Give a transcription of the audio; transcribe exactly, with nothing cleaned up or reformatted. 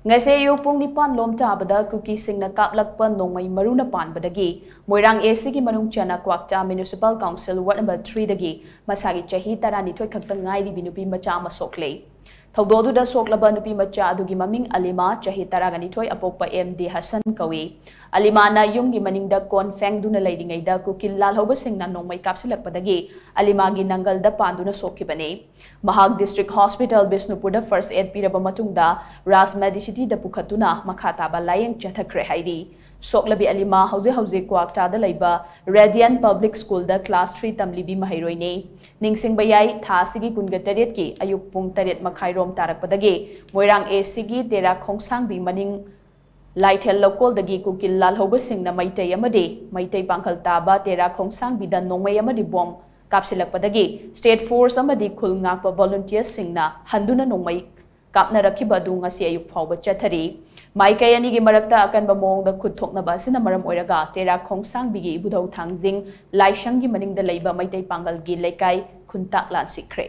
ꯉꯁꯤ ꯑꯌꯨꯛ ꯄꯨꯡ ꯅꯤꯄꯥꯟ ꯂꯣꯝ ꯇꯥꯕꯗ ꯀꯨꯀꯤꯁꯤꯡꯅ ꯀꯥꯞꯂꯛꯄ ꯅꯣꯡꯃꯩ ꯃꯔꯨꯅ ꯄꯥꯟꯕꯗꯒꯤ ꯃꯣꯏꯔꯥꯡ ꯑꯦ ꯁꯤꯒꯤ ꯃꯅꯨꯡ ꯆꯟꯅ ꯀ꯭ꯋꯥꯛꯇꯥ Municipal Council Ward Number Three ꯗꯒꯤ ꯃꯁꯥꯒꯤ ꯆꯍꯤ ꯇꯔꯥꯅꯤꯊꯣꯏ ꯈꯛꯇ ꯉꯥꯏꯔꯤꯕꯤ ꯅꯨꯄꯤ ꯃꯆꯥ ꯑꯃ ꯁꯣꯛꯂꯦ꯫ ꯊꯧꯗꯣꯛ ꯑꯗꯨꯗ ꯁꯣꯛꯂꯕ ꯅꯨꯄꯤ ꯃꯆꯥ ꯑꯗꯨꯒꯤ ꯃꯃꯤꯡ ꯑꯂꯤꯃꯥ, ꯆꯍꯤ ꯇꯔꯥꯒ ꯅꯤꯊꯣꯏ, ꯑꯄꯣꯛꯄ ꯑꯦꯝ ꯗꯤ ꯍꯁꯟ ꯀꯧꯏ꯫ ꯑꯂꯤꯃꯥꯅ ꯌꯨꯝꯒꯤ ꯃꯅꯤꯡꯗ ꯀꯣꯟ ꯐꯦꯡꯗꯨꯅ ꯂꯩꯔꯤꯉꯩꯗ ꯀꯨꯀꯤ ꯂꯥꯜꯍꯧꯕꯁꯤꯡꯅ ꯅꯣꯡꯃꯩ ꯀꯥꯞꯁꯤꯜꯂꯛꯄꯗꯒꯤ ꯑꯂꯤꯃꯥꯒꯤ ꯅꯪꯒꯜꯗ ꯄꯥꯟꯗꯨꯅ ꯁꯣꯛꯈꯤꯕꯅꯤ꯫ ꯃꯍꯥꯛ District Hospital ꯕꯤꯁꯅꯨꯄꯨꯔꯗ first aid ꯄꯤꯔꯕ ꯃꯇꯨꯡꯗ ꯔꯥꯖ ꯃꯦꯗꯤꯁꯤꯇꯤꯗ ꯄꯨꯈꯠꯇꯨꯅ ꯃꯈꯥ ꯇꯥꯕ ꯂꯥꯌꯦꯡ ꯆꯠꯊꯈ꯭ꯔꯦ ꯍꯥꯏꯔꯤ꯫ ꯁꯣꯛꯂꯕꯤ ꯑꯂꯤꯃꯥ ꯍꯧꯖꯤꯛ ꯍꯧꯖꯤꯛ ꯀ꯭ꯋꯥꯛꯇꯥꯗ ꯂꯩꯕ Radiant Public School ꯗ class three ꯇꯝꯂꯤꯕꯤ ꯃꯍꯩꯔꯣꯏꯅꯤ꯫ ꯅꯤꯡꯁꯤꯡꯕ ꯌꯥꯏ, ꯊꯥ ꯑꯁꯤꯒꯤ ꯀꯨꯟꯒ ꯇꯔꯦꯠꯀꯤ ꯑꯌꯨꯛ ꯄꯨꯡ ꯇꯔꯦꯠ ꯃꯈꯥꯏꯔꯣꯝ ꯇꯥꯔꯛꯄꯗꯒꯤ ꯃꯣꯏꯔꯥꯡ ꯑꯦ ꯁꯤꯒꯤ ꯇꯦꯔꯥ ꯈꯣꯡꯁꯥꯡꯕꯤ ꯃꯅꯤꯡ ꯂꯥꯏꯊꯦꯜ ꯂꯧꯀꯣꯜꯗꯒꯤ ꯀꯨꯀꯤ ꯂꯥꯜꯍꯧꯕꯁꯤꯡꯅ ꯃꯩꯇꯩ ꯑꯃꯗꯤ ꯃꯩꯇꯩ ꯄꯥꯡꯒꯜ ꯇꯥꯕ ꯇꯦꯔꯥ ꯈꯣꯡꯁꯥꯡꯕꯤꯗ ꯅꯣꯡꯃꯩ ꯑꯃꯗꯤ ꯕꯣꯝ ꯀꯥꯞꯁꯤꯜꯂꯛꯄꯗꯒꯤ State Force ꯑꯃꯗꯤ ꯈꯨꯜ ꯉꯥꯛꯄ volunteersꯁꯤꯡꯅ ꯍꯟꯗꯨꯅ ꯅꯣꯡꯃꯩ ꯀꯥꯞꯅꯔꯛꯈꯤꯕ ꯑꯗꯨ ꯉꯁꯤ ꯑꯌꯨꯛ ꯐꯥꯎꯕ ꯆꯠꯊꯔꯤ꯫ ꯃꯥꯏꯀꯩ ꯑꯅꯤꯒꯤ ꯃꯔꯛꯇ ꯑꯀꯟꯕ ꯃꯑꯣꯡꯗ ꯈꯨꯠ ꯊꯣꯛꯅꯕ ꯑꯁꯤꯅ ꯃꯔꯝ ꯑꯣꯏꯔꯒ ꯇꯦꯔꯥ ꯈꯣꯡꯁꯥꯡꯕꯤꯒꯤ ꯏꯕꯨꯙꯧ ꯊꯥꯡꯖꯤꯡ ꯂꯥꯏꯁꯪꯒꯤ ꯃꯅꯤꯡꯗ ꯂꯩꯕ ꯃꯩꯇꯩ ꯄꯥꯡꯒꯜꯒꯤ ꯂꯩꯀꯥꯏ ꯈꯨꯟꯇꯥꯛ ꯂꯥꯟꯁꯤꯠꯈ꯭ꯔꯦ꯫